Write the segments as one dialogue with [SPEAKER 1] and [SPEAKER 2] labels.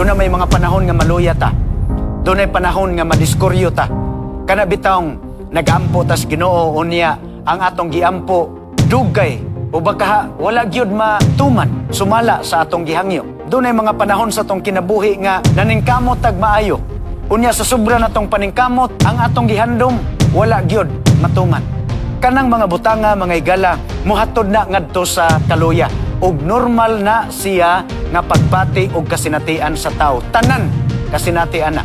[SPEAKER 1] Duna may mga panahon nga maluya ta. Dunay panahon nga madiskuryo ta. Kana bitawng nagampo tas Ginoo, unya ang atong giampo dugay o baka wala gyud matuman sumala sa atong gihangyo. Dunay mga panahon sa atong kinabuhi nga naningkamot tag maayo. Unya sa sobra natong paningkamot, ang atong gihandom wala gyud matuman. Kanang mga butanga, mga higala, muhatod na ngadto sa kaluya. Ug normal na siya nga pagbati og kasinatian sa tao. Tanan kasinatian na.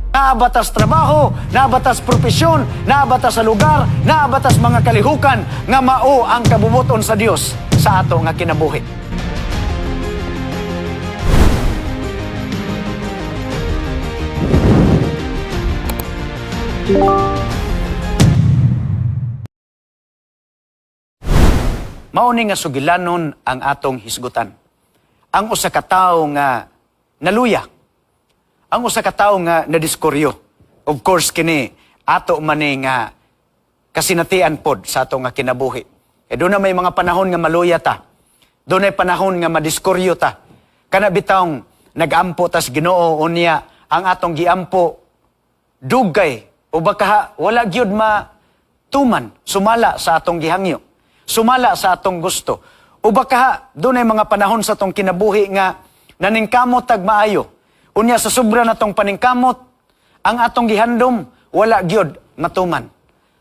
[SPEAKER 1] Naa ba tas trabaho, naa ba tas propesyon, naa ba tas sa lugar, naa ba tas mga kalihukan nga mao ang kabubuton sa Dios sa ato nga kinabuhi. Mao ni nga sugilanon ang atong hisgutan. Ang usa ka tawo nga naluya. Ang usa ka tawo nga nadiskuryo. Of course, kini ato man ni nga kasinatian pod sa ato nga kinabuhi. E duna may mga panahon nga maluya ta. Dunay panahon nga madiskuryo ta. Kana bitawng nagampo tas Ginoo, unya ang atong giampo dugay o baka wala gyud matuman sumala sa atong gihangyo, sumala sa atong gusto. O baka dunay mga panahon sa atong kinabuhi nga naningkamot tag maayo. Unya sa sobra natong paningkamot, ang atong gihandom wala gyud matuman.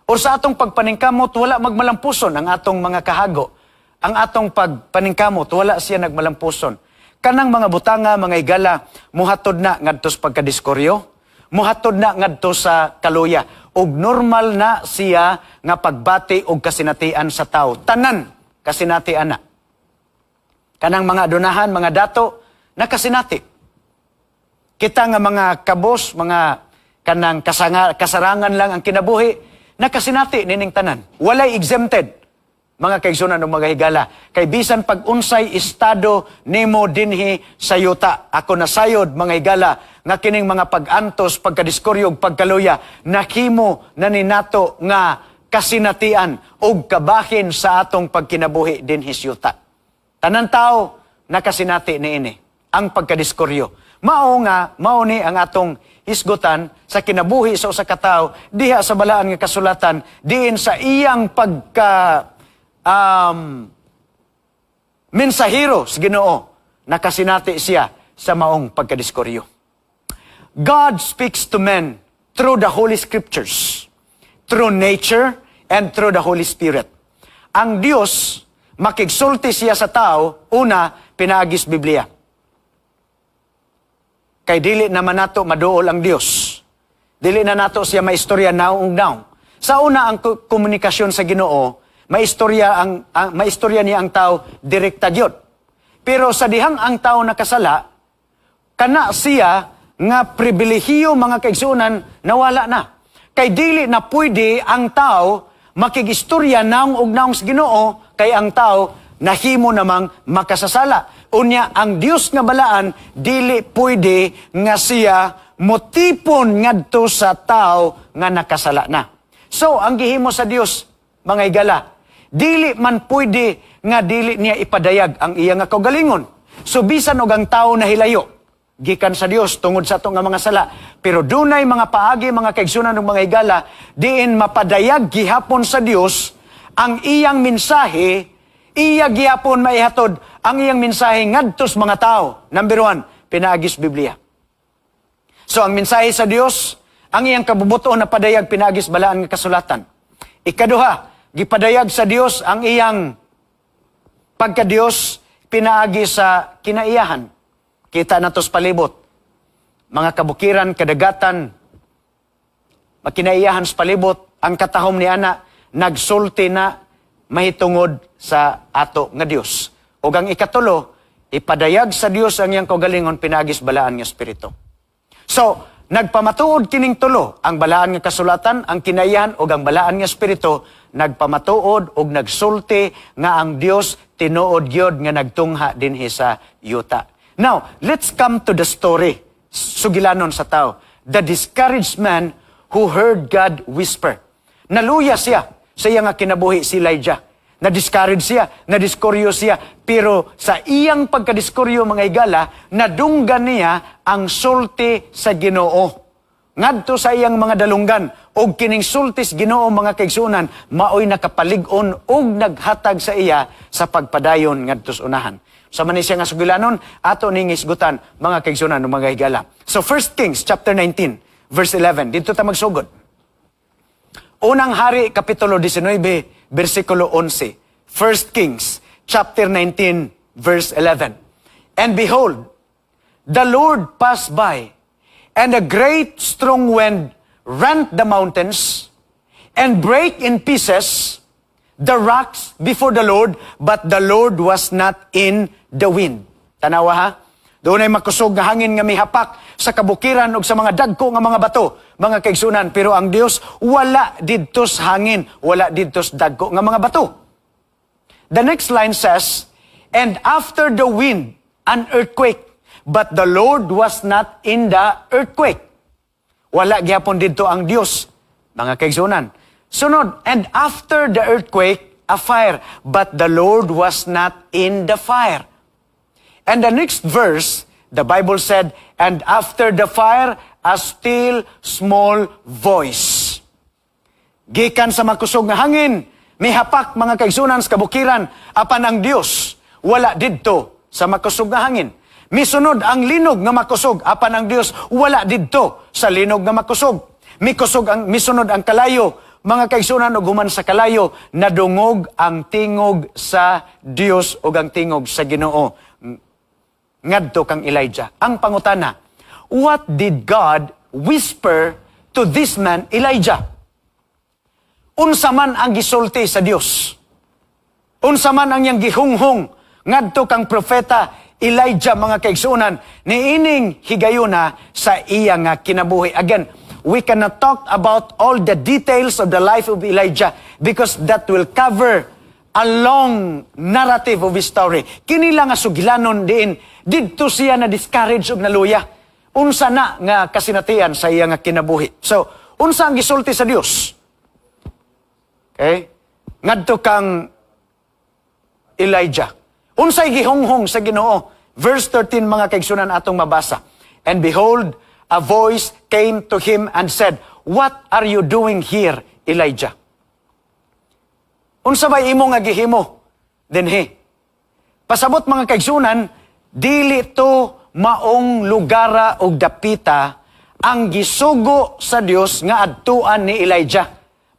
[SPEAKER 1] O sa atong pagpaningkamot, wala magmalampuson ang atong mga kahago. Ang atong pagpaningkamot, wala siya nagmalampuson. Kanang mga butanga, mga higala, muhatod na ngadto sa pagkadiskuryo, muhatod na ngadto sa kaluya. Ug normal na siya nga pagbati og kasinatian sa tao. Tanan kasinatian na. Kanang mga adunahan, mga dato, nakasinati. Kita nga mga kabos, mga kanang kasarangan lang ang kinabuhi, nakasinati nining tanan. Walay exempted, mga kaigsunan ug mga higala. Kay bisan pag unsay estado nimo dinhi sa yuta, ako nasayod, mga higala, nga kining mga pag-antos, pagkadiskuryo ug pagkaluya, nakimo na ninato nga kasinatian ug kabahin sa atong pagkinabuhi dinhi sa yuta. Tanan tao nakasinati niini ang pagkadiskuryo. Mao nga mao ni ang atong hisgutan sa kinabuhi sa usa ka tawo diha sa balaan nga kasulatan, diin sa iyang pagka mensahero sa Ginoo, nakasinati siya sa maong pagkadiskuryo. God speaks to men through the Holy Scriptures, through nature, and through the Holy Spirit. Ang Dios, makigsulti siya sa tao, una, pinaagis Biblia. Kay dili naman nato maduol ang Dios. Dili na nato siya maistorya naong naong. Sa una, ang komunikasyon sa Ginoo, maistorya niya ang tao direkta gyud. Pero sa dihang ang tao nakasala, kana siya nga pribilehiyo, mga kaigsuonan, nawala na. Kay dili na pwede ang tao makigistorya naong og naong sa Ginoo kay ang tao nahimo namang makasasala. Unya ang Dios nga balaan, dili pwede nga siya motipon ngadto sa tao nga nakasala na. So ang gihimo sa Dios, mga higala, dili man pwede nga dili niya ipadayag ang iya nga kaugalingon. So bisan og ang tao nahilayo gikan sa Dios tungod sa atong nga mga sala, pero dunay mga paagi, mga kaigsunan ug mga higala, diin mapadayag gihapon sa Dios ang iyang mensahe, iya gihapon maihatod ang iyang mensahe ngadto sa mga tao. Number 1, pinaagis Biblia. So ang mensahe sa Dios, ang iyang kabubuton na padayag pinaagis balaan nga kasulatan. Ikaduha, gipadayag sa Dios ang iyang pagka-Dios pinaagi sa kinaiyahan. Kita nato sa palibot. Mga kabukiran, kadagatan, makinaiyahan sa palibot, ang katahom ni ana, nagsulti na mahitungod sa ato nga Dios. O ang ikatulo, ipadayag sa Dios ang iyang kaugalingon pinaagis balaan nga espiritu. So, nagpamatuod kining tulo, ang balaan nga kasulatan, ang kinaiyahan ug ang balaan nga espiritu, nagpamatuod ug nagsulti nga ang Dios tinuod gyud nga nagtungha dinhi sa yuta. Now, let's come to the story. Sugilanon sa tao. The discouraged man who heard God whisper. Naluya siya sa iya nga kinabuhi, si Elijah. Na-discourage siya, na-diskuryo siya. Pero sa iyang pagkadiskuryo, mga higala, nadunggan niya ang sulti sa Ginoo ngadto sa iyang mga dalunggan. Og kining sulti sa Ginoo, mga kaigsunan, maoy nakapalig-on og naghatag sa iya sa pagpadayon ngadto sa unahan. Sa man ni siya nga sugilanon, ato ning hisgutan, mga kaigsunan ug mga higala. So 1 Kings chapter 19 verse 11, dito ta magsugod. Unang Hari kapitulo 19 bersikulo 11. 1 Kings chapter 19 verse 11. "And behold, the Lord passed by, and a great strong wind rent the mountains and break in pieces the rocks before the Lord, but the Lord was not in the wind." Tanawa ha? Dunay makusog nga hangin nga mihapak sa kabukiran ug sa mga dagko nga mga bato, mga kaigsunan, pero ang Dios wala didto sa hangin, wala didto sa dagko nga mga bato. The next line says, "And after the wind, an earthquake, but the Lord was not in the earthquake." Wala gyapon didto ang Dios, mga kaigsunan. Sunod, "And after the earthquake, a fire, but the Lord was not in the fire." And the next verse, the Bible said, "And after the fire, a still small voice." Gikan sa makusog nga hangin, mihapak, mga kaigsunan, sa kabukiran, apan ang Dios wala didto sa makusog nga hangin. Misunod ang linog nga makusog, apan ang Dios wala didto sa linog nga makusog. Mikusog ang misunod ang kalayo, mga kaigsunan, ug human sa kalayo, nadungog ang tingog sa Dios ug ang tingog sa Ginoo ngadto kang Elijah. Ang pangutana, what did God whisper to this man Elijah? Unsa man ang gisulti sa Dios? Unsa man ang iyang gihunghong ngadto kang propeta Elijah, mga kaigsuonan, niining higayuna sa iya nga kinabuhi? Again, we cannot talk about all the details of the life of Elijah because that will cover a long narrative of his story. Kini lang nga sugilanon diin didto siya na discourage ug naluya. Unsa na nga kasinatian sa iya nga kinabuhi. So, unsa ang gisulti sa Dios? Okay? Ngadto kang Elijah. Unsay gihunghong sa Ginoo? Verse 13, mga kaigsunan, atong mabasa. "And behold, a voice came to him and said, 'What are you doing here, Elijah?'" Unsa bay imo nga gihimo dinhi? Pasabot, mga kaigsunan, dili to maong lugara og dapita ang gisugo sa Dios nga adtuan ni Elijah.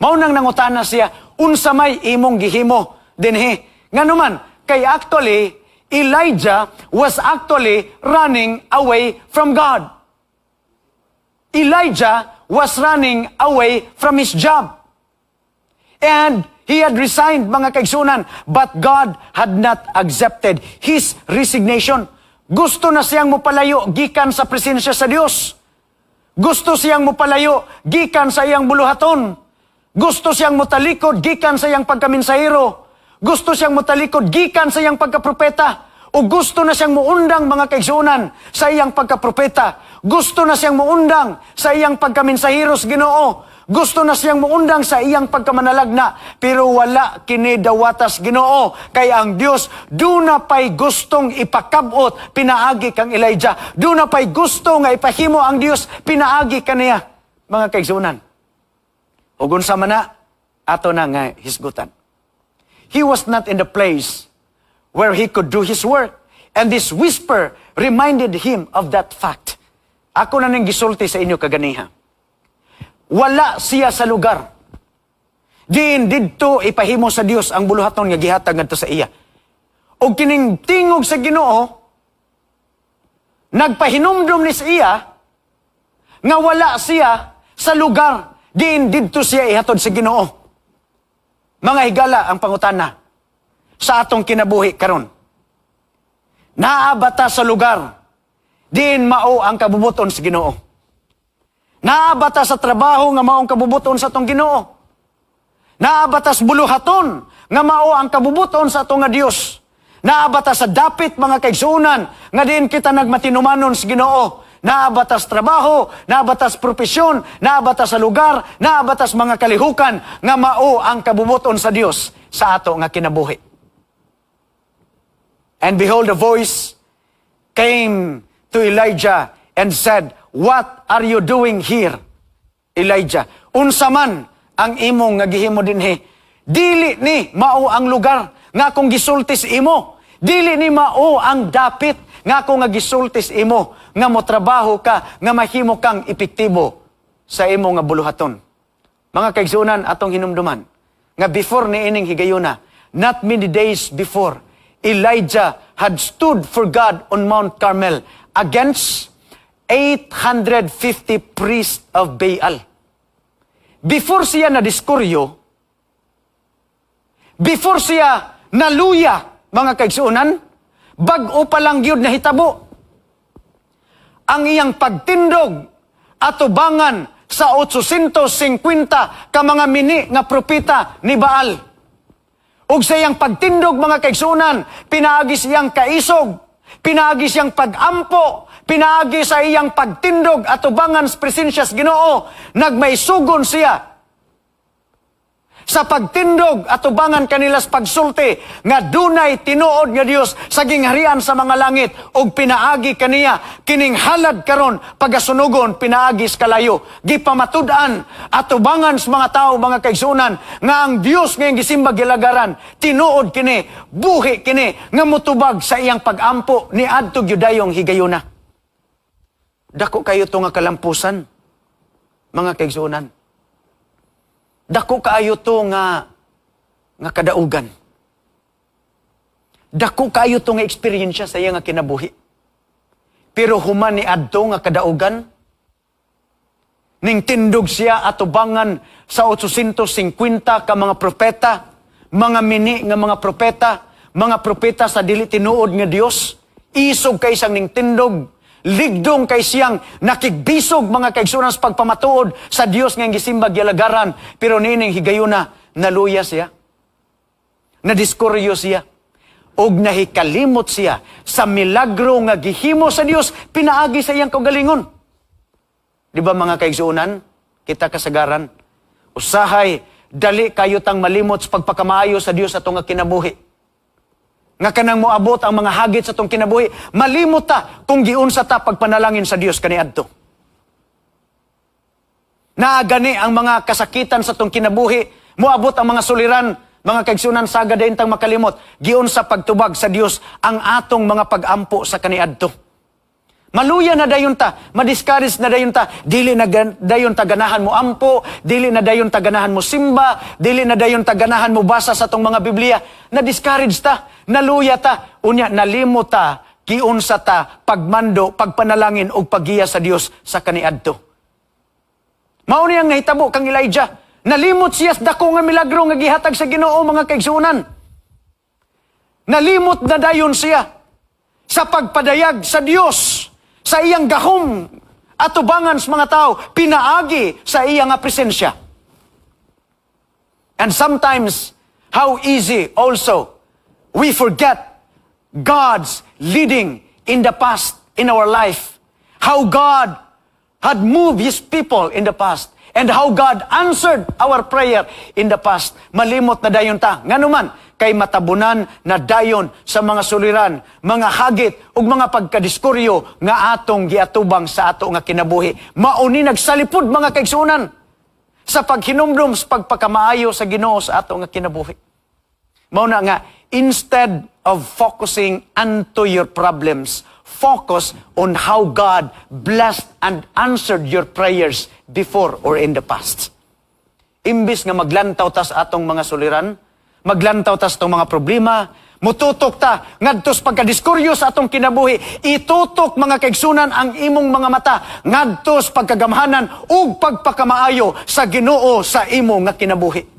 [SPEAKER 1] Mao nang nangutana siya, "Unsa may imong gihimo dinhi?" Ngano man, kay actually Elijah was actually running away from God. Elijah was running away from his job. And he had resigned, mga kaigsunan, but God had not accepted his resignation. Gusto na siyang mopalayo gikan sa presensya sa Dios. Gusto siyang mopalayo gikan sa iyang buluhaton. Gusto siyang motalikod gikan sa iyang pagkaminsahero. Gusto siyang motalikod gikan sa iyang pagkapropeta. O gusto na siyang muundang, mga kaigsunan, sa iyang pagkapropeta. Gusto na siyang muundang sa iyang pagkaminsahero sa Ginoo. Gusto na siyang muundang sa iyang pagkamanalagna. Pero wala kini dawatas Ginoo. Kay ang Dios duna pa'y gustong ipakabot pinaagi kang Elijah. Duna pa'y gusto nga ipahimo ang Dios pinaagi kaniya, mga kaigsunan. Ug unsa man na, ato na nga hisgutan. He was not in the place where he could do his work. And this whisper reminded him of that fact. Ako na ning gisulti sa inyo kaganiha. Wala siya sa lugar diin didto ipahimo sa Dios ang buluhaton nga gihatag ngadto sa iya. Og kining tingog sa Ginoo nagpahinumdum ni sa iya nga wala siya sa lugar diin didto siya ihatod sa Ginoo. Mga higala, ang pangutana sa atong kinabuhi karon: Naa ba ta sa lugar diin mao ang kabubuton sa Ginoo? Naa ba ta sa trabaho nga maong kabubuton sa atong Ginoo? Naa ba ta sa buluhaton nga mao ang kabubuton sa atong nga Dios? Naa ba ta sa dapit, mga kaigsuonan, nga diin kita nagmatinumanon sa Ginoo? Naa ba tas trabaho, naa ba tas propesyon, naa ba tas sa lugar, naa ba tas mga kalihukan nga mao ang kabubuton sa Dios sa ato nga kinabuhi. And behold, a voice came to Elijah and said, "What are you doing here, Elijah?" Unsa man ang imong nga gihimo dinhi? Dili ni mao ang lugar nga akong gisulti sa imo. Dili ni mao ang dapit nga ako nga gisulti sa imo nga motrabaho ka, nga mahimo kang epektibo sa imo nga buluhaton. Mga kaigsuonan, atong hinumduman nga before ni ining higayuna, not many days before, Elijah had stood for God on Mount Carmel against 850 priests of Baal. Before siya na diskuryo, before siya naluya, mga kaigsuonan, bag-o pa lang gyud nahitabo ang iyang pagtindog atubangan sa 850 ka mga mini nga propeta ni Baal. Ug sa iyang pagtindog, mga kaigsuonan, pinaagi siyang kaisog, pinaagi siyang pagampo, pinaagi sa iyang pagtindog atubangan sa presensya sa Ginoo, nagmaysugon siya sa pagtindog atubangan kanila sa pagsulti nga dunay tinuod nga Dios sa gingharian sa mga langit ug pinaagi kaniya kining halad karon pagasunugon pinaagi sa kalayo. Gipamatud-an atubangan sa mga tao, mga kaigsuonan, nga ang Dios nga iyang gisimba, gilagaran, tinuod kini, buhi kini nga motubag sa iyang pagampo ni adto gyudayong higayuna. Dako kayo to nga kalampusan, mga kaigsuonan. Dako kaayo to nga kadaugan. Dako kaayo to nga eksperyensya sa iya nga kinabuhi. Pero human ni adto nga kadaugan, ning tindog siya atubangan sa 850 ka mga propeta, mga mini nga mga propeta, mga propeta sa dili tinuod nga Dios, isog kay siyang ning tindog, ligdong kay siyang nakigbisog, mga kaigsuonan, sa pagpamatuod sa Dios nga gisimba, gilagaran, pero niining higayuna naluya siya. Nadiskuryo siya. Og nahikalimot siya sa milagro nga gihimo sa Dios pinaagi sa iyang kaugalingon. Di ba, mga kaigsuonan, kita kasagaran, usahay dali kayo tang malimot sa pagpakamaayo sa Dios atong nga kinabuhi. Nga kanang moabot ang mga hagit sa atong kinabuhi, malimot ta kung giunsa ta pagpanalangin sa Dios kaniadto. Naagani ang mga kasakitan sa atong kinabuhi, moabot ang mga suliran, mga kaigsuonan, sagad din tang makalimot, giunsa pagtubag sa Dios ang atong mga pagampo sa kaniadto. Maluya na dayon ta, madiscourage na dayon ta, dili na dayon ta ganahan mo ampo, dili na dayon ta ganahan mo simba, dili na dayon ta ganahan mo basa sa atong mga Biblia. Na-discourage ta, naluya ta, unya nalimot ta, giunsa ta pagmando, pagpanalangin ug paggiya sa Dios sa kaniadto. Mao ni ang nahitabo kang Elijah. Nalimot siya sa dako nga milagro nga gihatag sa Ginoo, mga kaigsuonan. Nalimot na dayon siya sa pagpadayag sa Dios sa iyang gahom atubangan sa mga tao pinaagi sa iyang nga presensya. And sometimes how easy also we forget God's leading in the past in our life. How God had moved His people in the past and how God answered our prayer in the past. Malimot na dayon ta. Nganuman, kay matabunan na dayon sa mga suliran, mga hagit ug mga pagkadiskuryo nga atong giatubang sa ato nga kinabuhi. Mauni nagsalipod, mga kaigsuonan, sa paghinumdum sa pagpakamaayo sa Ginoo sa ato nga kinabuhi. Mao na nga instead of focusing unto your problems, focus on how God blessed and answered your prayers before or in the past. Imbis nga maglantaw tas atong mga suliran, maglantaw tas atong mga problema, mututok ta ngadto sa pagkadiskuryo sa atong kinabuhi, itutok, mga kaigsuonan, ang imong mga mata ngadto sa pagkagamhanan ug pagpakamaayo sa Ginoo sa imo nga kinabuhi.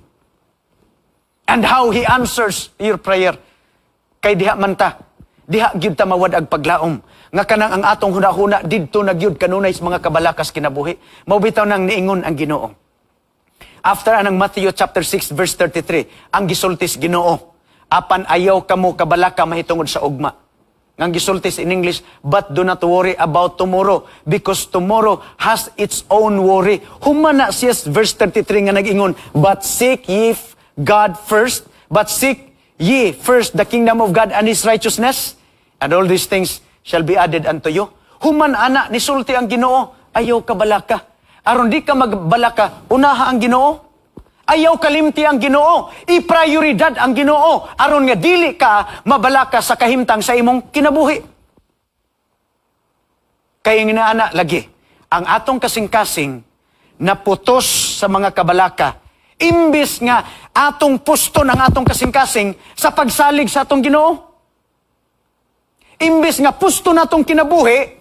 [SPEAKER 1] And how He answers your prayer. Kay diha man ta, diha gyud ta mawad-ag paglaom nga kanang ang atong hunahuna didto na gyud kanunay sa mga kabalakas kinabuhi. Mao bitaw nang niingon ang Ginoo. After anang Matthew chapter 6 verse 33, ang gisulti sa Ginoo, "Apan ayaw kamo kabalaka mahitungod sa ugma." Nga gisulti in English, "But do not worry about tomorrow because tomorrow has its own worry." Human na siya verse 33 nga nag-ingon, "But seek ye God first, but seek ye first the kingdom of God and His righteousness, and all these things shall be added unto you." Human ana nisulti ang Ginoo, ayaw ka balaka. Aron di ka magbalaka, unaha ang Ginoo. Ayaw kalimti ang Ginoo. I-prioridad ang Ginoo aron nga dili ka mabalaka sa kahimtang sa imong kinabuhi. Kay ingana lagi, ang atong kasing-kasing naputos sa mga kabalaka, imbis nga atong pusto ng atong kasing-kasing sa pagsalig sa atong Ginoo. Imbis nga pusto natong kinabuhi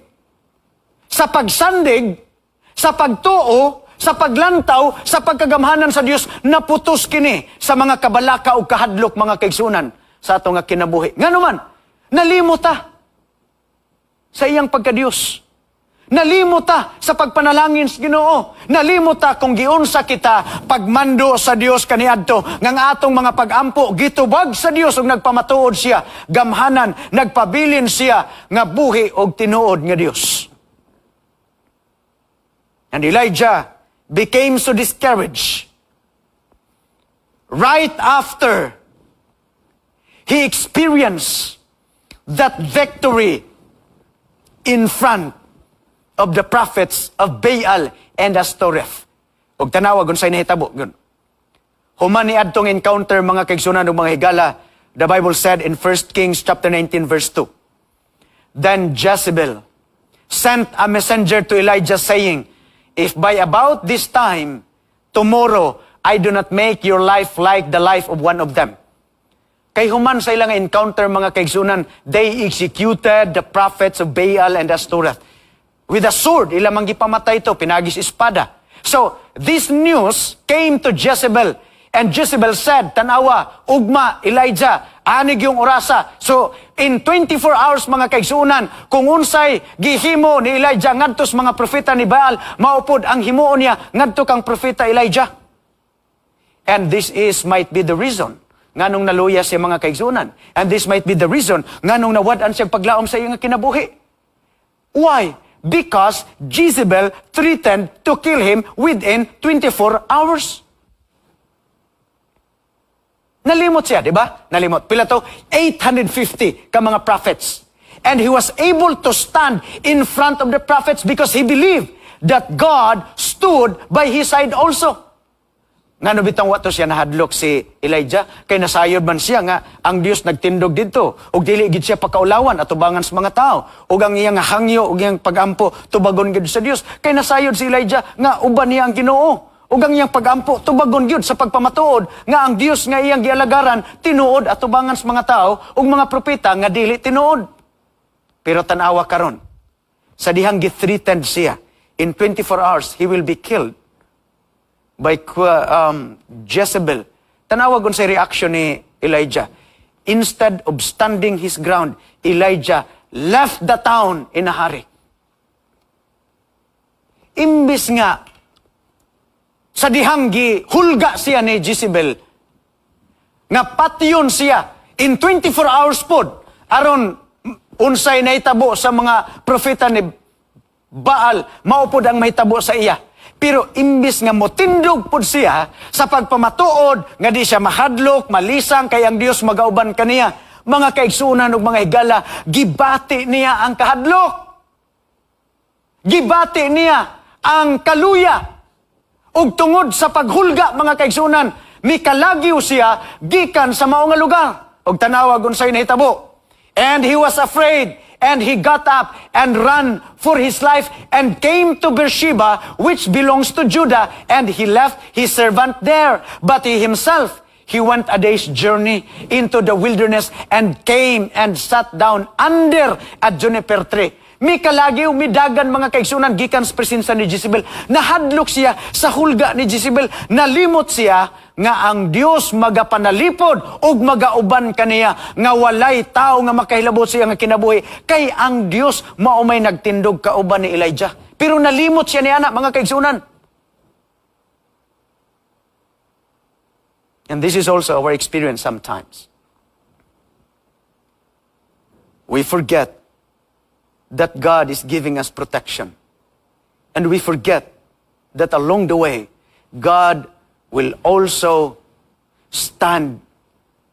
[SPEAKER 1] sa pagsandig, sa pagtuo, sa paglantaw, sa pagkagamhanan sa Dios, naputos kini sa mga kabalaka o kahadlok, mga kaigsunan, sa atong nga kinabuhi. Ngano man, nalimot ta sa iyang pagkadiyos. Nalimot ta sa pagpanalangin sa Ginoo. Nalimot ta kung giunsa kita pagmando sa Dios kaniadto ngang atong mga pagampo gitubag sa Dios ug nagpamatuod siya gamhanan, nagpabilin siya nga buhi og tinuod nga Dios. And Elijah became so discouraged right after he experienced that victory in front of the prophets of Baal and Astoreth. Og tanawa unsay nahitabo gyud. Human ni adtong encounter, mga kaigsunan ug mga higala, the Bible said in 1 Kings chapter 19 verse 2. Then Jezebel sent a messenger to Elijah, saying, "If by about this time tomorrow I do not make your life like the life of one of them." Kay human sa ilang encounter, mga kaigsunan, they executed the prophets of Baal and Astoreth with a sword, ila mang gipamatay to, pinaagi sa espada. So, this news came to Jezebel. And Jezebel said, "Tanawa, ugma, Elijah, ani gyung orasa." So, in 24 hours, mga kaigsunan, kung unsay gihimo ni Elijah ngadto sa mga propeta ni Baal, mao pod ang himuon niya ngadto kang propeta Elijah. And this is might be the reason nganong naluya siya, mga kaigsunan. And this might be the reason nganong nawad-an siya paglaom sa iyang kinabuhi. Why? Because Jezebel threatened to kill him within 24 hours. Nalimot siya, di ba? Nalimot. Pila to? 850 ka mga prophets. And he was able to stand in front of the prophets because he believed that God stood by his side also. Ngano bitang wa to siya nahadlok si Elijah? Kay nasayod man siya nga ang Dios nagtindog didto ug dili gid siya pakaulawan atubangan sa mga tao. Ug ang iyang hangyo ug iyang pagampo tubagon gid sa Dios. Kay nasayod si Elijah nga uban niya ang Ginoo. Ug ang iyang pagampo tubagon gyud sa pagpamatuod nga ang Dios nga iyang gialagaran tinuod atubangan sa mga tao ug mga propeta nga dili tinuod. Pero tan-awa karon, sa dihang gi-threatened siya, in 24 hours he will be killed by Jezebel. Tanawa unsay reaction ni Elijah. Instead of standing his ground, Elijah left the town in a hurry. Imbis nga sa dihang hulga siya ni Jezebel, nga patyon siya in 24 hours pod, aron unsay nahitabo sa mga propeta ni Baal, mao pod ang mahitabo sa iya. Pero imbis nga motindog pod siya sa pagpamatuod nga di siya mahadlok, malisang kay ang Dios magauban kaniya, mga kaigsunan ug mga higala, gibati niya ang kahadlok. Gibati niya ang kaluya. Ug tungod sa paghulga, mga kaigsunan, mikalagyo siya gikan sa mao nga lugar. Ug tanawa unsay nahitabo. And he was afraid, and he got up and ran for his life and came to Beersheba, which belongs to Judah, and he left his servant there. But he himself, he went a day's journey into the wilderness and came and sat down under a juniper tree. Mikalagyo, midagan, mga kaigsunan, gikan sa presensya ni Jezebel. Nahadlok siya sa hulga ni Jezebel. Nalimot siya nga ang Dios magapanalipod ug magauban kaniya nga walay tao nga makahilabot siya nga kinabuhi kay ang Dios mao may nagtindog kauban ni Elijah. Pero nalimot siya niana, mga kaigsunan. And this is also our experience sometimes. We forget that God is giving us protection. And we forget that along the way, God will also stand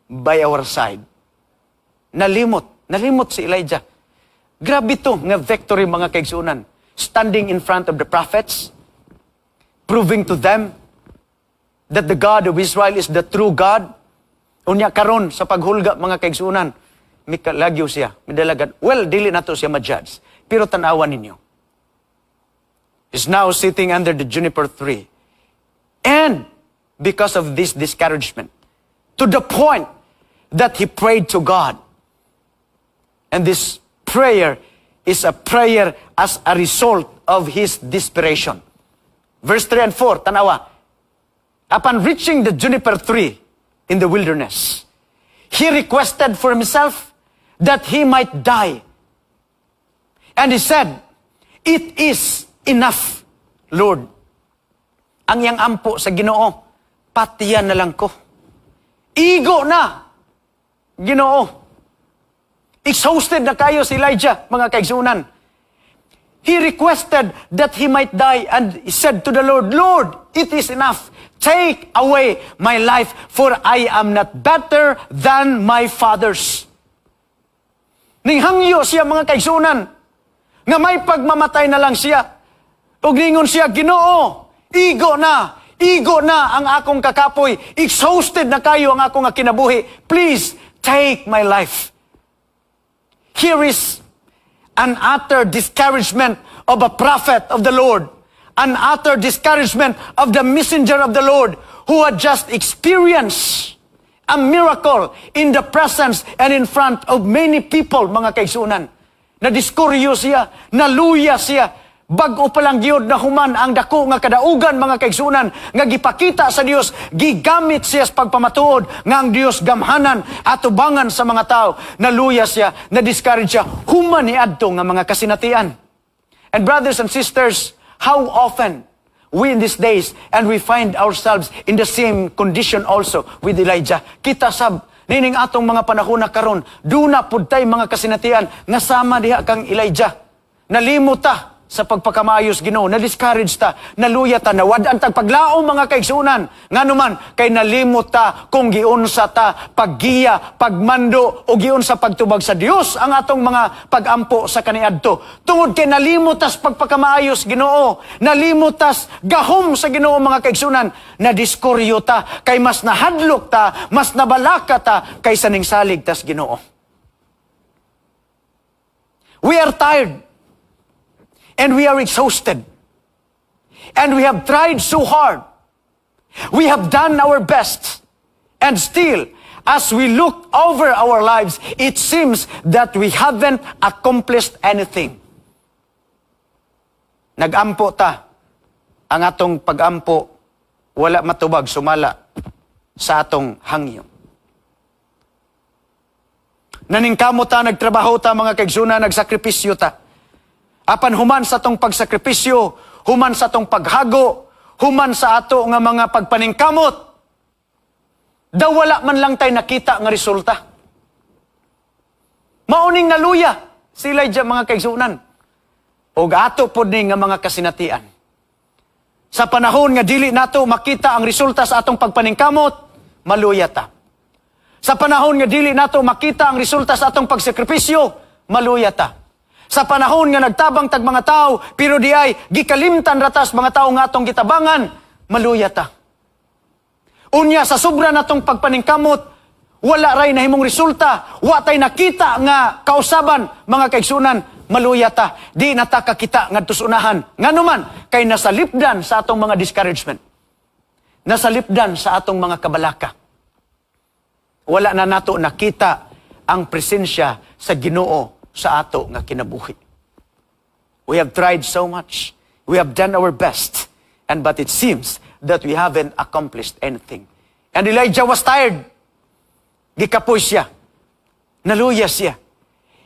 [SPEAKER 1] by our side. Nalimot. Nalimot si Elijah. Grabe to nga victory, mga kaigsunan. Standing in front of the prophets, proving to them that the God of Israel is the true God. Unya karon sa paghulga, mga kaigsunan, mikalagyo siya, midalagan. Well, dili nato siya ma-judge. Pero tanawan ninyo. He's now sitting under the juniper tree. And because of this discouragement, to the point that he prayed to God. And this prayer is a prayer as a result of his desperation. Verse 3 and 4, tanawa. Upon reaching the juniper tree in the wilderness, he requested for himself that he might die. And he said, "It is enough, Lord." Ang iyang ampo sa Ginoo, "Patiya na lang ko. Igo na, Ginoo." Exhausted na kayo si Elijah, mga kaigsunan. He requested that he might die and he said to the Lord, "Lord, it is enough. Take away my life, for I am not better than my fathers." Ninghangyo siya, mga kaigsunan, nga may pagmamatay na lang siya. Ug ningon siya, "Ginoo, igo na, igo na ang akong kakapoy. Exhausted na kayo ang akong nga kinabuhi. Please, take my life." Here is an utter discouragement of a prophet of the Lord, an utter discouragement of the messenger of the Lord who had just experienced a miracle in the presence and in front of many people, mga kaigsunan. Nadiskuryo siya, naluya siya, bag-o pa lang gyud na human ang dako nga kadaugan, mga kaigsunan, nga gipakita sa Dios, gigamit siya sa pagpamatuod nga ang Dios gamhanan atubangan sa mga tao. Naluya siya, na-discourage siya human niadto nga mga kasinatian. And brothers and sisters, how often we in these days and we find ourselves in the same condition also with Elijah. Kita sab nining atong mga panahon na karon, duna pud tay mga kasinatian nga sama diha kang Elijah. Nalimot ta sa pagpakamaayos Ginoo, na-discourage ta, naluya ta, nawad-an tag paglaom, mga kaigsunan. Ngano man kay nalimot ta kung giunsa ta paggiya, pagmando o giunsa pagtubag sa Dios ang atong mga pagampo sa kaniadto. Tungod kay nalimot tas pagpakamaayos Ginoo, nalimot tas gahom sa Ginoo, mga kaigsunan, nadiskuryo ta kay mas nahadlok ta, mas nabalaka ta kaysa ning salig tas Ginoo. We are tired. And we are exhausted. And we have tried so hard. We have done our best. And still, as we look over our lives, it seems that we haven't accomplished anything. Nagampo ta. Ang atong pagampo, wala matubag sumala sa atong hangyo. Naningkamo ta, nagtrabaho ta, mga kaigsunan, nagsakripisyo ta. Apan human sa atong pagsakripisyo, human sa atong paghago, human sa ato nga mga pagpaningkamot, daw wala man lang tay nakita nga resulta. Mauning naluya si Elijah, mga kaigsunan. Og ato pod ni nga mga kasinatian. Sa panahon nga dili nato makita ang resulta sa atong pagpaningkamot, maluya ta. Sa panahon nga dili nato makita ang resulta sa atong pagsakripisyo, maluya ta. Sa panahon nga nagtabang tag mga tao, pero di ay gikalimtan ratas mga tao nga atong gitabangan, maluya ta. Unya sa sobra natong pagpaningkamot, wala ray nahimong resulta, wa tay nakita nga kausaban, mga kaigsunan, maluya ta. Di na ta kakita ngadto sa unahan. Ngano man kay nasalipdan sa atong mga discouragement. Nasalipdan sa atong mga kabalaka. Wala na nato nakita ang presensya sa Ginoo sa ato nga kinabuhi. We have tried so much. We have done our best. And but it seems that we haven't accomplished anything. And Elijah was tired. Gikapoy siya. Naluya siya.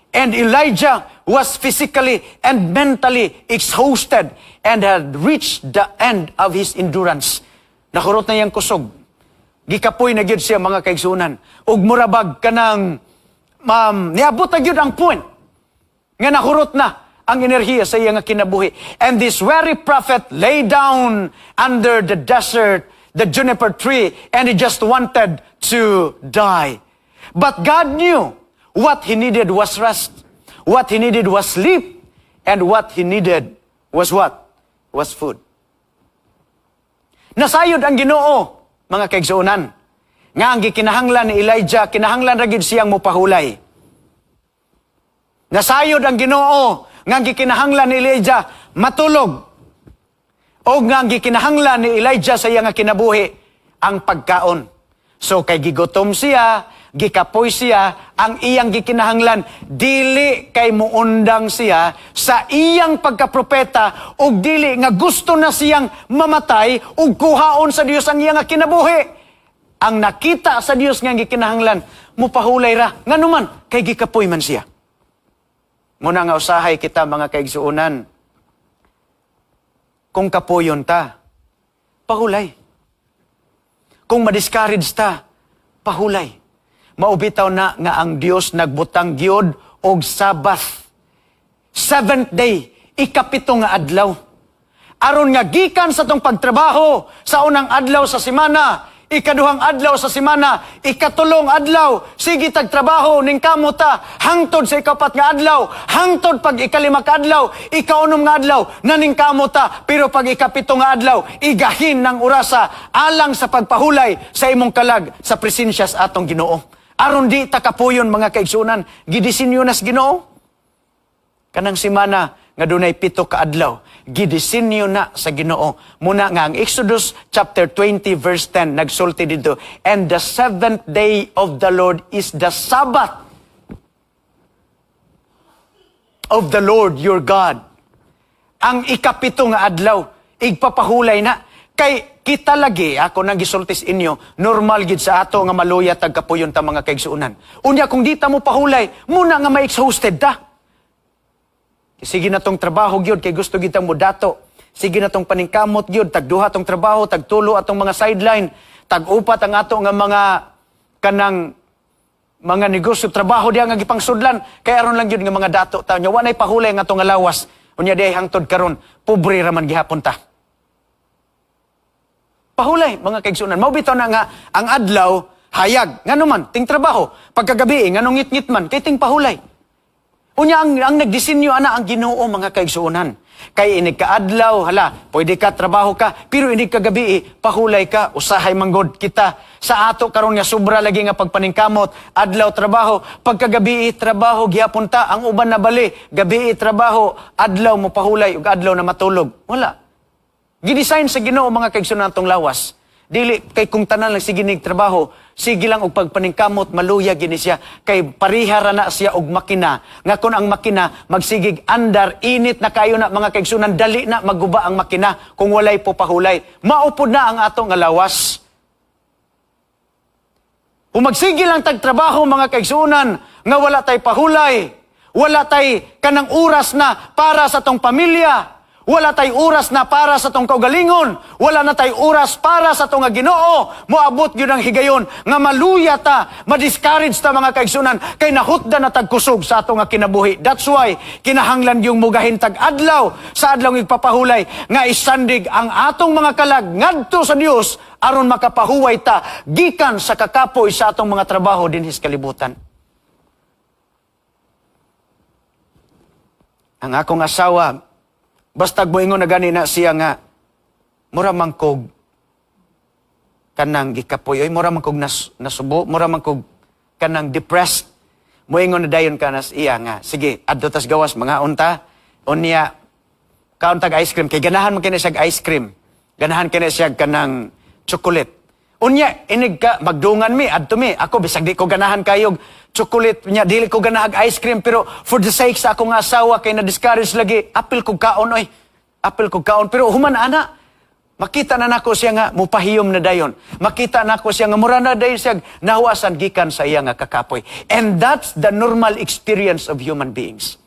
[SPEAKER 1] And Elijah was physically and mentally exhausted and had reached the end of his endurance. Nakurot na iyang kusog. Gikapoy na gyud siya, mga kaigsunan. Ug murabag kanang Niabot na gyud ang point nga nahurot na ang enerhiya sa iya nga kinabuhi. And this weary prophet lay down under the desert, the juniper tree, and he just wanted to die. But God knew what he needed was rest. What he needed was sleep. And what he needed was what? Was food. Nasayod ang Ginoo, mga kaigsuonan, nga ang gikinahanglan ni Elijah, kinahanglan ra gid siyang mopahulay. Nasayod ang Ginoo nga ang gikinahanglan ni Elijah matulog. O nga ang gikinahanglan ni Elijah sa iya nga kinabuhi ang pagkaon. So kay gigutom siya, gikapoy siya, ang iyang gikinahanglan dili kay muundang siya sa iyang pagkapropeta ug dili nga gusto na siyang mamatay ug kuhaon sa Dios ang iyang nga kinabuhi. Ang nakita sa Dios nga gikinahanglan, mupahulay ra. Ngano man kay gikapoy man siya. Muna nga usahay kita, mga kaigsuonan, kung kapoyon ta, pahulay. Kung ma-discourage ta, pahulay. Mao bitaw na nga ang Dios nagbutang gyud og Sabbath. Seventh day, ikapito nga adlaw. Aron nga gikan sa tong pagtrabaho sa unang adlaw sa semana, ikaduhang adlaw sa semana, ikatulong adlaw, sige tag trabaho ning kamuta hangtod sa ikapat nga adlaw, hangtod pag ikalima ka adlaw, ikaunom nga adlaw, naning kamuta, pero pag ikapito nga adlaw, igahin ng orasa alang sa pagpahulay sa imong kalag sa presensya sa atong Ginoo. Aron di ta kapuyon, mga kaigsunan, gidisenyo nas Ginoo. Kanang semana nga dunay 7 ka adlaw, gidisenyo na sa Ginoo. Muna nga ang Exodus chapter 20 verse 10 nagsulti dito, "And the seventh day of the Lord is the Sabbath of the Lord your God." Ang ikapito nga adlaw, igpapahulay na. Kay kita lagi, ako nang gisulti sa inyo, normal gid sa ato nga maluya tag kapuyon ta, mga kaigsuonan. Unya kung di ta mo pahulay, muna nga ma-exhausted ta. Sige na tong trabaho gyud kay gusto gid mo dato. Sige na tong paningkamot gyud, tagduha tong trabaho, tagtulo atong mga sideline, tag-upat ang ato nga mga kanang mga negosyo, trabaho diha nga gipangsudlan kay aron lang gyud nga mga dato ta. Nya wa nay pahulay nga atong nga lawas. Unya diay hangtod karon, pobre ra man gihapon ta. Pahulay, mga kaigsuonan. Mao bitaw na nga ang adlaw hayag. Ngano man ting trabaho, pagkagabi nganong ngit-ngit man kay ting pahulay. Unya ang nagdisenyo ana ang Ginoo, mga kaigsuonan. Kay inig kaadlaw, hala, pwede ka trabaho ka, pero inig kagabi, pahulay ka, usahay manggod kita. Sa ato karon nga sobra lagi nga pagpaningkamot, adlaw trabaho, pagkagabi trabaho gihapon ta, ang uban na bali, gabi trabaho, adlaw mo pahulay ug adlaw na matulog. Wala. Gidesign sa Ginoo, mga kaigsuonan, atong lawas. Dili kay kung tanan lang sige nig trabaho, sige lang og pagpaningkamot, maluya gini siya kay pareha ra na siya og makina. Nga kun ang makina magsigig andar, init na kayo na, mga kaigsuonan, dali na maguba ang makina kung walay po pahulay. Maupod na ang ato nga lawas. Kung magsige lang tag trabaho, mga kaigsuonan, nga wala tay pahulay, wala tay kanang oras na para sa tong pamilya, wala tay oras na para sa tong kaugalingon, wala na tay oras para sa tong Ginoo, moabot gyud ang higayon nga maluya ta, ma-discourage ta, mga kaigsuonan, kay nahutda na tag kusog sa atong nga kinabuhi. That's why kinahanglan yung mugahin tag adlaw sa adlaw igpapahulay nga isandig ang atong mga kalag ngadto sa Dios aron makapahuway ta gikan sa kakapoy sa atong mga trabaho dinhi sa kalibutan. Ang akong asawa, basta moingon na gani na siya nga mura man kog kanang gikapoy, oy, mura man kog nasubo, mura man kog kanang depressed. Moingon na dayon ka nas iya nga, "Sige, adto tas gawas, mga unta." Unya kaon tag ice cream kay ganahan man kini siya ice cream, ganahan kini siya kanang chocolate. Unya inig ka magdungan mi, adto mi. Ako bisag di ko ganahan kayog chocolate nya dili ko ganahag ice cream, pero for the sake sa akong asawa kay na discourage lagi, apil kog kaon oy. Apil kog kaon, pero human ana makita na nako siya nga mupahiyom na dayon. Makita nako siya nga mura na dayon siya nahuwasan gikan sa iya nga kakapoy. And that's the normal experience of human beings.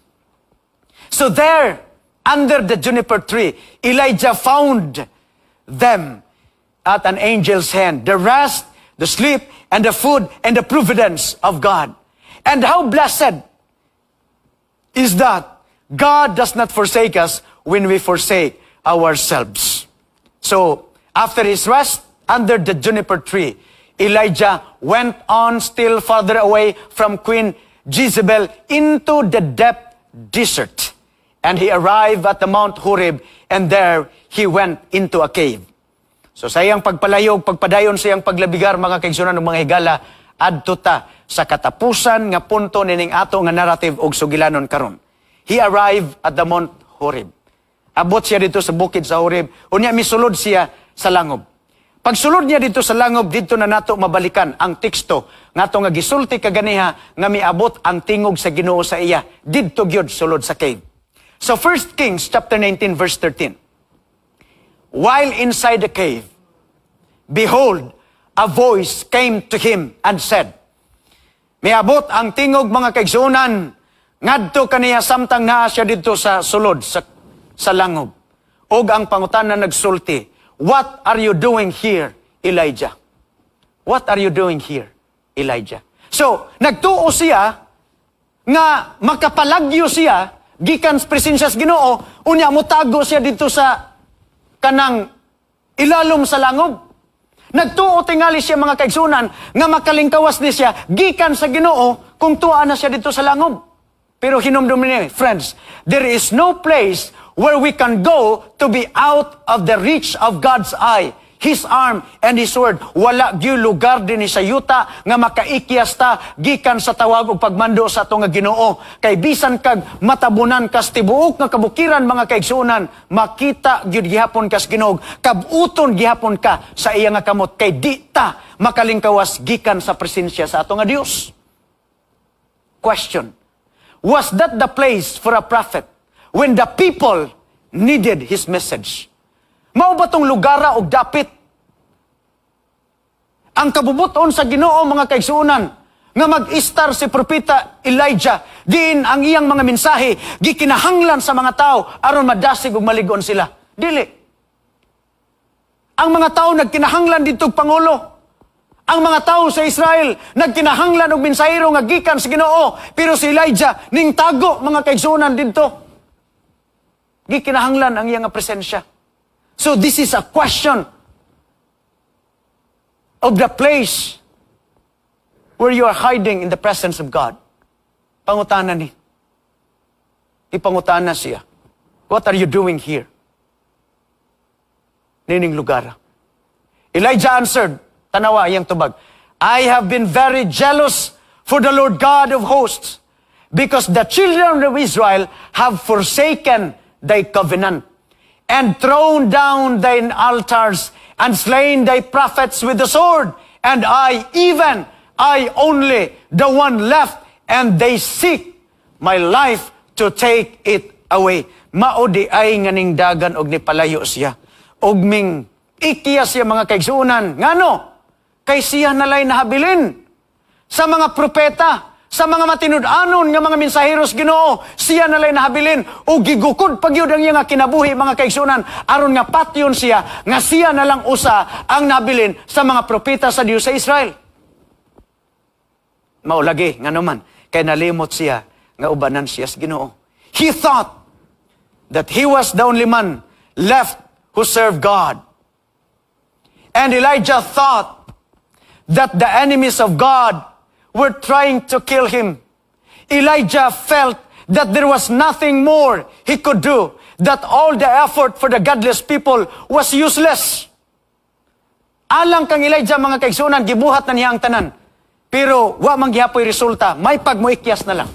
[SPEAKER 1] So there, under the juniper tree, Elijah found them at an angel's hand. The rest, the sleep, and the food, and the providence of God. And how blessed is that God does not forsake us when we forsake ourselves. So, after his rest under the juniper tree, Elijah went on still farther away from Queen Jezebel into the deep desert. And he arrived at the Mount Horeb, and there he went into a cave. So sa iyang pagpalayog, pagpadayon sa iyang paglabigar, mga kaigsunan ug mga higala, adto ta sa katapusan nga punto nining ato nga narrative og sugilanon karon. He arrived at the Mount Horeb. Abot siya dito sa bukid sa Horeb. Unya misulod siya sa langob. Pagsulod niya dito sa langob, dito na nato mabalikan ang teksto nga ato nga gisulti kaganiha nga miabot ang tingog sa Ginoo sa iya. Didto gyud sulod sa cave. So 1 Kings chapter 19 verse 13. While inside the cave, behold, a voice came to him and said, Miabot ang tingog, mga kaigsunan, ngadto kaniya samtang naa siya didto sa sulod sa langob. Og ang pangutana nagsulti, "What are you doing here, Elijah? What are you doing here, Elijah?" So, nagtuo siya nga makapalagyo siya gikan sa presensya sa Ginoo, unya motago siya dito sa kanang ilalom sa langob. Nagtuo tingali siya, mga kaigsunan, nga makalingkawas ni siya gikan sa Ginoo kung tuwa na siya dito sa langob. Pero hinumdum niya, friends, there is no place where we can go to be out of the reach of God's eye, His arm, and His word. Wala gyud lugar dinhi sa yuta nga makaikyas ta gikan sa tawag ug pagmando sa ato nga Ginoo. Kay bisan kag matabunan kas tibuok nga kabukiran, mga kaigsuonan, makita gyud gihapon kas Ginoo. Kabuton gihapon ka sa iya nga kamot kay di ta makalingkawas gikan sa presensya sa ato nga Dios. Question. Was that the place for a prophet when the people needed his message? Mao ba tong lugara og dapit? Ang kabubuton sa Ginoo, mga kaigsuonan, nga mag-istar si Propeta Elijah diin ang iyang mga mensahe gikinahanglan sa mga tao aron madasig ug malig-on sila? Dili. Ang mga tao nagkinahanglan didto pangulo. Ang mga tao sa Israel nagkinahanglan og mensahero nga gikan sa Ginoo, pero si Elijah ning tago, mga kaigsuonan, didto. Gikinahanglan ang iyang nga presensya. So this is a question of the place where you are hiding in the presence of God. Pangutana ni. Ipangutana siya. "What are you doing here? Nining lugar." Elijah answered, tanawa iyang tubag, "I have been very jealous for the Lord God of hosts because the children of Israel have forsaken thy covenant and thrown down thine altars and slain thy prophets with the sword. And I, even I only, the one left, and they seek my life to take it away." Mao diay nga ning dagan og nipalayo siya. Og ming ikya siya, mga kaigsuonan. Ngano? Kay siya nalay nahabilin sa mga propeta, sa mga matinud-anon nga mga mensaheros Ginoo, siya nalay nahabilin o gigukod pa gyud ang iya nga kinabuhi, mga kaigsuonan, aron nga patyon siya nga siya na lang usa ang nabilin sa mga propeta sa Dios sa Israel. Mao lagi ngano man kay nalimot siya nga ubanan siya sa Ginoo. He thought that he was the only man left who served God. And Elijah thought that the enemies of God were trying to kill him. Elijah felt that there was nothing more he could do, that all the effort for the godless people was useless. Alang kang Elijah, mga kaigsunan, gibuhat na niya ang tanan. Pero wa man gihapoy resulta, may pagmuikyas na lang.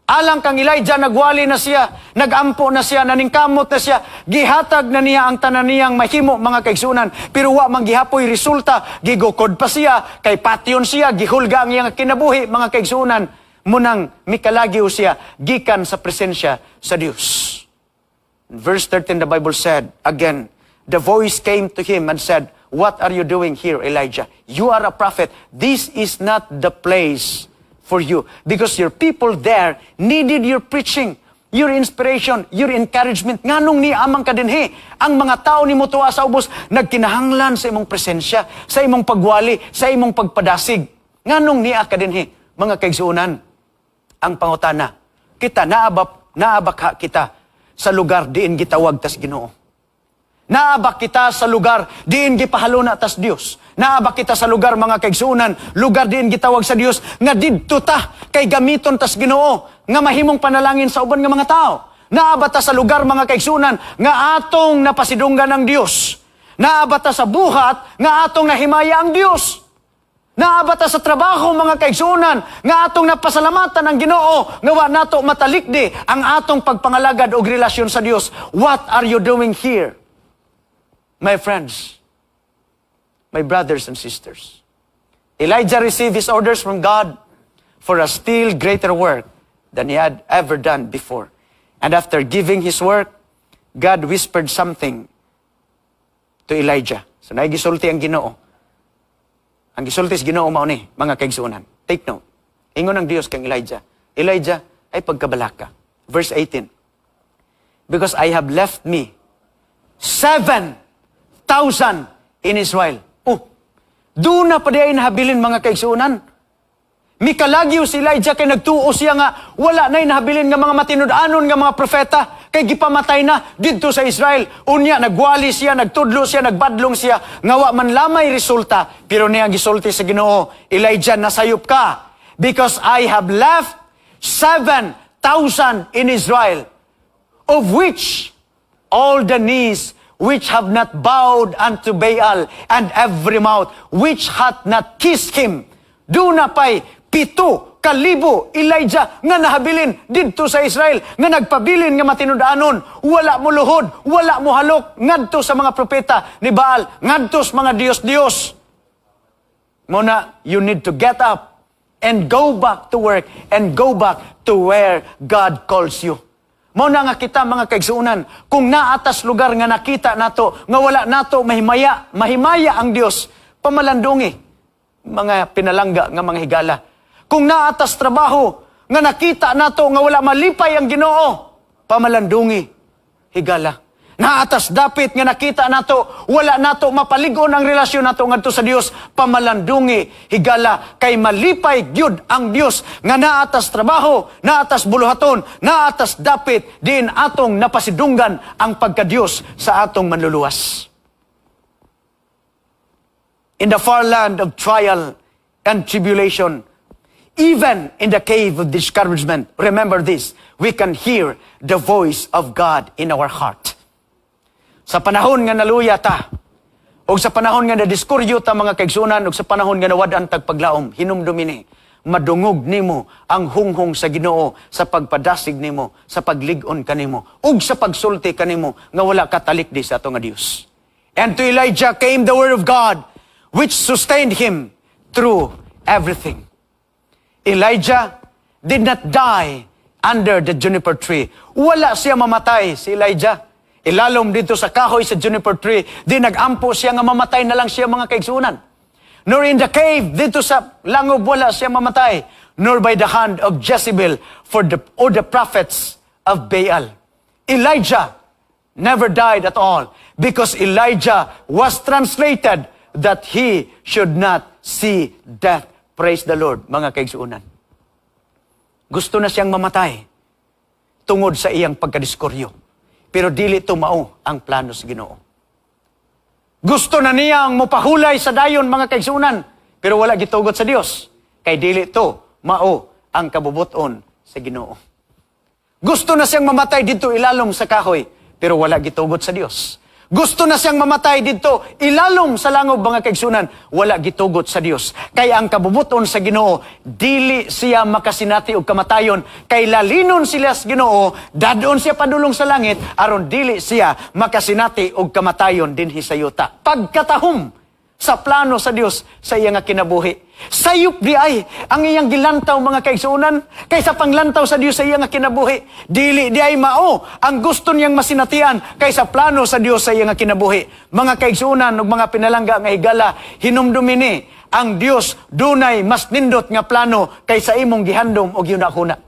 [SPEAKER 1] Alang kang Elijah, nagwali na siya, nagampo na siya, naningkamot na siya, gihatag na niya ang tanan niyang mahimo, mga kaigsunan, pero wa man gihapoy resulta, gigukod pa siya, kay patyon siya, gihulga ang iyang kinabuhi, mga kaigsunan, munang mikalagyo siya, gikan sa presensya sa Dios. In verse 13, the Bible said, again, the voice came to him and said, "What are you doing here, Elijah? You are a prophet. This is not the place for you because your people there needed your preaching, your inspiration, your encouragement. Nganong nia man ka dinhi? Ang mga tao nimo tuwa sa ubos nagkinahanglan sa imong presensya, sa imong pagwali, sa imong pagpadasig. Nganong nia ka dinhi?" Mga kaigsuonan, ang pangutana, kita naa ba kita sa lugar diin gitawag tas Ginoo? Naa ba kita sa lugar diin gipahaluna tas Dios? Naa ba kita sa lugar, mga kaigsuonan, lugar diin gitawag sa Dios nga didto ta kay gamiton tas Ginoo nga mahimong panalangin sa uban nga mga tao? Naa ba ta sa lugar, mga kaigsuonan, nga atong napasidunggan ang Dios? Naa ba ta sa buhat nga atong nahimaya ang Dios? Naa ba ta sa trabaho, mga kaigsuonan, nga atong napasalamatan ang Ginoo nga wa nato matalikdi ang atong pagpangalagad og relasyon sa Dios? What are you doing here? My friends, my brothers and sisters, Elijah received his orders from God for a still greater work than he had ever done before. And after giving his work, God whispered something to Elijah. So naay gisulti ang Ginoo. Ang gisulti sa Ginoo mao ni, mga kaigsuonan. Take note. Ingon ang Dios kang Elijah, "Elijah, ay pagkabalaka." Verse 18. "Because I have left me 7,000 in Israel." Oh, duna pa diay nahabilin, mga kaigsuonan. Mikalagyo si Elijah kay nagtuo siya nga wala na nahabilin nga mga matinud-anon nga mga propeta kay gipamatay na didto sa Israel. Unya nagwali siya, nagtudlo siya, nagbadlong siya nga wa man lamay resulta, pero niya gisulti sa Ginoo, "Elijah, nasayop ka because I have left 7,000 in Israel, of which all the knees which have not bowed unto Baal and every mouth which hath not kissed him." Duna pa'y 7,000, Elijah, nga nahabilin didto sa Israel nga nagpabilin nga matinud-anon, wala mo luhod, wala mo halok ngadto sa mga propeta ni Baal, ngadto sa mga Diyos-Diyos. Mao na, you need to get up and go back to work and go back to where God calls you. Mao na nga kita, mga kaigsuonan, kung naa tas lugar nga nakita nato nga wala nato mahimaya ang Dios, pamalandungi, mga pinalangga nga mga higala. Kung naa tas trabaho nga nakita nato nga wala malipay ang Ginoo, pamalandungi, higala. Naa tas dapit nga nakita nato wala nato mapalig-on ang relasyon nato ngadto sa Dios, pamalandungi, higala, kay malipay gyud ang Dios nga naa tas trabaho, naa tas buluhaton, naa tas dapit diin atong napasidunggan ang pagka-Dios sa atong Manluluwas. In the far land of trial and tribulation, even in the cave of discouragement, remember this, we can hear the voice of God in our heart. Sa panahon nga naluya ta, o sa panahon nga nadiskuryo ta, mga kaigsuonan, o sa panahon nga nawad-an tag paglaom, hinumdumi ni, madungog nimo ang hunghong sa Ginoo sa pagpadasig nimo, sa paglig-on kanimo, ug sa pagsulti kanimo nga wala ka talikdi sa ato nga Dios. And to Elijah came the word of God, which sustained him through everything. Elijah did not die under the juniper tree. Wala siya mamatay, si Elijah ilalom didto sa kahoy sa juniper tree. Di nagampo siya nga mamatay na lang siya, mga kaigsuonan. Nor in the cave, didto sa langob, wala siya mamatay. Nor by the hand of Jezebel or the prophets of Baal. Elijah never died at all because Elijah was translated that he should not see death. Praise the Lord, mga kaigsuonan. Gusto na siyang mamatay tungod sa iyang pagkadiskuryo. Pero dili to mao ang plano sa Ginoo. Gusto na niyang mopahulay sa dayon, mga kaigsuonan, pero wala gitugot sa Dios kay dili to mao ang kabubuton sa Ginoo. Gusto na siyang mamatay didto ilalom sa kahoy, pero wala gitugot sa Dios. Gusto na siyang mamatay didto ilalom sa langob, mga kaigsuonan, wala gitugot sa Dios. Kay ang kabubuton sa Ginoo, dili siya makasinati og kamatayon, kay lalinon sila sa Ginoo, dadon siya padulong sa langit aron dili siya makasinati og kamatayon dinhi sa yuta. Pagkatahom sa plano sa Dios sa iya nga kinabuhi. Sayop diay ang iyang gilantaw, mga kaigsuonan, kaysa panglantaw sa Dios sa iya nga kinabuhi. Dili diay mao ang gusto niyang masinatian kaysa plano sa Dios sa iya nga kinabuhi. Mga kaigsuonan ug mga pinalangga nga higala, hinumdumi ni, ang Dios dunay mas nindot nga plano kaysa imong gihandom o gihunahuna.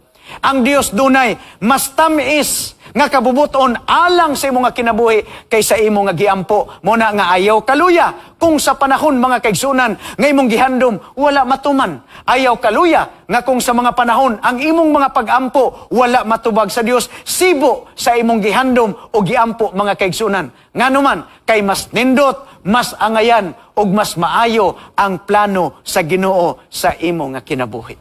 [SPEAKER 1] Ang Dios dunay mas tamis nga kabubuton alang sa imong nga kinabuhi kaysa imo nga giampo. Mao na nga ayaw kaluya kung sa panahon, mga kaigsunan, nga imong gihandom wala matuman. Ayaw kaluya nga kung sa mga panahon ang imong mga pagampo wala matubag sa Dios. Sibo sa imong gihandom o giampo, mga kaigsunan. Nganuman kay mas nindot, mas angayan ug mas maayo ang plano sa Ginoo sa imo nga kinabuhi.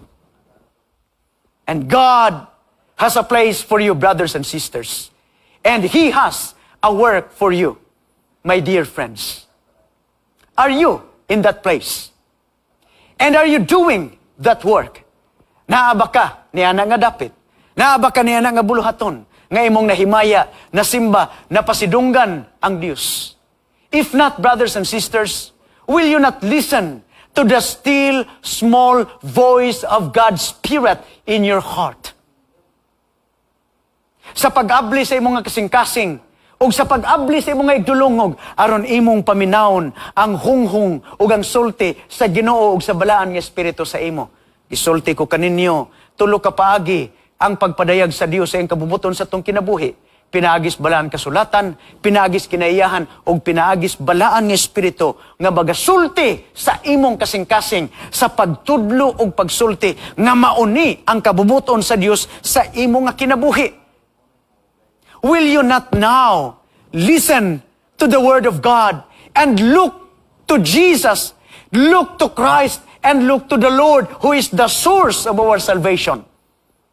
[SPEAKER 1] And God has a place for you, brothers and sisters. And He has a work for you, my dear friends. Are you in that place? And are you doing that work? Naa ba ka niana nga dapit? Naa ba ka niana nga buluhaton nga imong nahimaya, nasimba, napasidunggan ang Dios? If not, brothers and sisters, will you not listen to the still small voice of God's Spirit in your heart? Sa pag-abli sa imong nga kasing-kasing, ug sa pag-abli sa imong nga igdulongog, aron imong paminawon ang hunghong ug ang sulti sa Ginoo ug sa Balaan nga Espiritu sa imo. Gisulti ko kaninyo, tulo ka paagi ang pagpadayag sa Dios sa iyang kabubuton sa atong kinabuhi: pinaagis Balaan Kasulatan, pinaagis kinaiyahan, ug pinaagis Balaan nga Espiritu nga magasulti sa imong kasing-kasing sa pagtudlo ug pagsulti nga mauni ang kabubuton sa Dios sa imong nga kinabuhi. Will you not now listen to the word of God and look to Jesus, look to Christ, and look to the Lord who is the source of our salvation?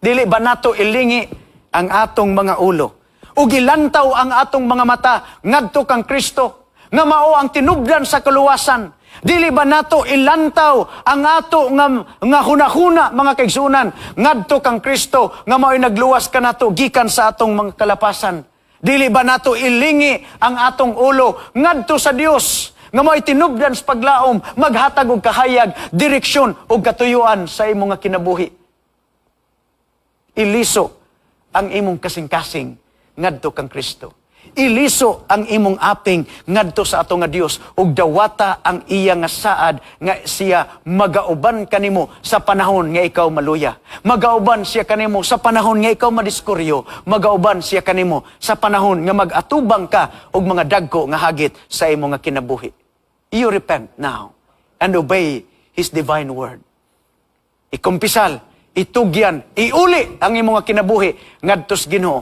[SPEAKER 1] Dili ba nato ilingi ang atong mga ulo ug ilantaw ang atong mga mata ngadto kang Kristo nga mao ang tinubdan sa kaluwasan? Dili ba nato ilantaw ang ato nga hunahuna, mga kaigsunan, ngadto kang Kristo nga mao'y nagluwas kanato gikan sa atong mga kalapasan? Dili ba nato ilingi ang atong ulo ngadto sa Dios nga mao'y tinubdan sa paglaom, maghatag og kahayag, direksyon ug katuyuan sa imong nga kinabuhi? Iliso ang imong kasing-kasing ngadto kang Kristo. Iliso ang imong aping ngadto sa ato nga Dios ug dawata ang iya nga saad nga siya magauban kanimo sa panahon nga ikaw maluya. Magauban siya kanimo sa panahon nga ikaw madiskuryo. Magauban siya kanimo sa panahon nga mag-atubang ka og mga dagko nga hagit sa imong nga kinabuhi. You repent now and obey His divine word. Ikumpisal, itugyan, iuli ang imong nga kinabuhi ngadto sa Ginoo.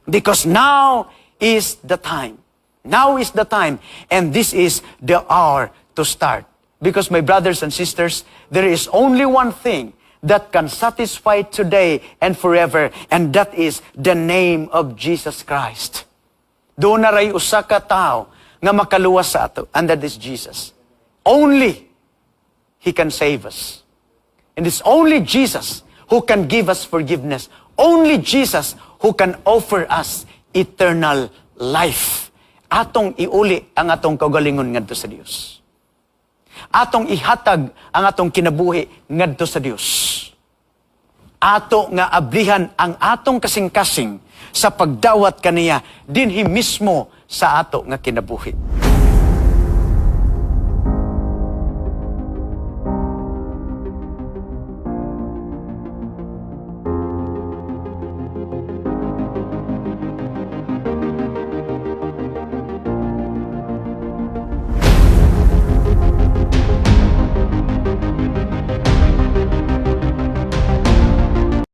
[SPEAKER 1] Because now is the time. Now is the time and this is the hour to start. Because, my brothers and sisters, there is only one thing that can satisfy today and forever, and that is the name of Jesus Christ. Duna ray usa ka tawo nga makaluwas sa ato, and that is Jesus. Only He can save us. And it's only Jesus who can give us forgiveness. Only Jesus who can offer us eternal life. Atong iuli ang atong kaugalingon ngadto sa Dios. Atong ihatag ang atong kinabuhi ngadto sa Dios. Ato nga ablihan ang atong kasing-kasing sa pagdawat kaniya dinhi mismo sa ato nga kinabuhi.